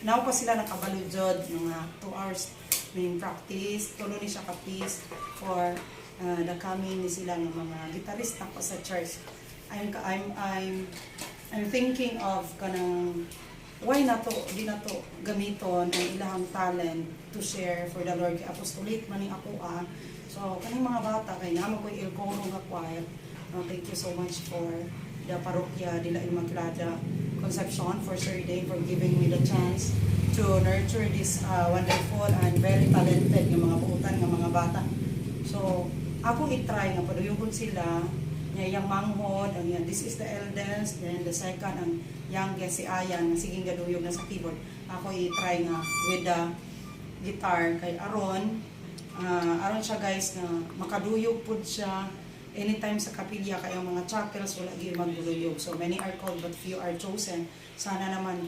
Now pa sila nakabalo jud, mga 2 hours may practice. Tulo ni siya ka piece for the coming ni sila nga mga gitarista ko sa church. I'm thinking of kanang why na to di na to gamiton ang ilahang talent to share for the Lord, kay apostolate man ni ako ah. So kaning mga bata, kay naa man ko'y El Coro nga choir. Thank you so much for the Parokya de la Inmaculada Concepcion, for Sir Dave, for giving me the chance to nurture this wonderful and very talented nga mga buutan nga mga bata. So akong i-try nga paduyugon sila nga iyang manghod ang yan. This is the eldest, then the second, ang youngest, si Ayan, nga sige gaduyog na sa keyboard. Ako i-try nga with the guitar kay aron siya, guys, nga makaduyog pud siya anytime sa kapilya, kay ang mga chapels wala gyud magduyog. So many are called but few are chosen. Sana naman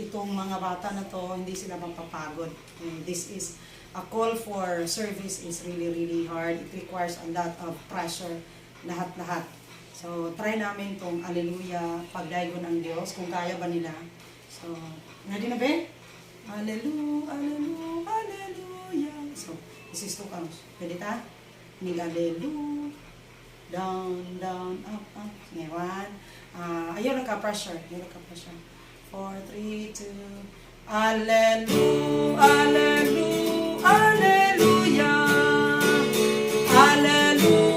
itong mga bata na to, hindi sila mapapagod. Eh, this is a call for service, is really really hard. It requires a lot of pressure, lahat-lahat. So try namin tong Alleluia, Pagdaygon ang Diyos, kung kaya ba nila. So ready na ba? Alleluia, Alleluia, Alleluia. So this is two counts. Ready ta? Nig Alleluia. Down, down, up, up. Sige, one. Ayaw nagka-pressure. Ayaw nagka-pressure. Four, three, two. Alleluia, Alleluia, Alleluia. Alleluia,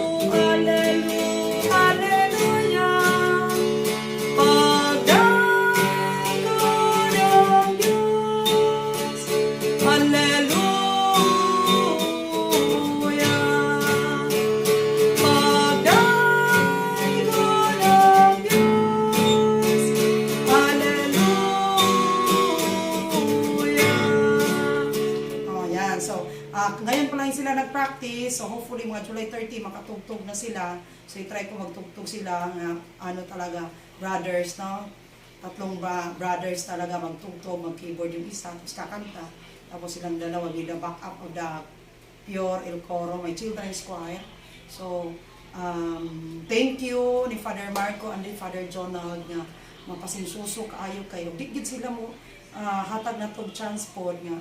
Alleluia, Alleluia. Pagdaygon ang Diyos. Alleluia. Pagdaygon ang Diyos. Alleluia. Oh, yan. So, ngayon pa lang sila nag-practice. So, hopefully, mga July 30, makatugtog na sila. So, i-try ko magtugtog sila nga, ano talaga, brothers, no? Tatlong brothers talaga magtugtog, mag-keyboard yung isa, tapos kakanta. Tapos silang dalawa with the backup of the Pure El Coro, may children's choir. So, thank you ni Father Marco and ni Father Jonald nga mapasensyoso kaayo kayo. Di gid sila mo hatag na tog chance pod nga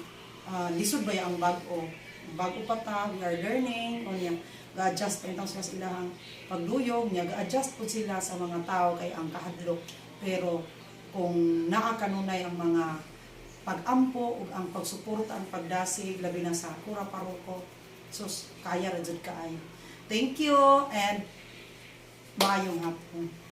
lisod ba ya ang bag-o. Bago pa ta, we are learning, o niya, ga-adjust pa sila sa ilahang pagduyog, niya ga-adjust po sila sa mga tao kay ang kahadlok. Pero kung naa kanunay ang mga pag-ampo ug ang pagsuporta, ang pagdasig, labi na sa kura paroko, sus, kaya ra jud kaayo. Thank you and maayong hapon.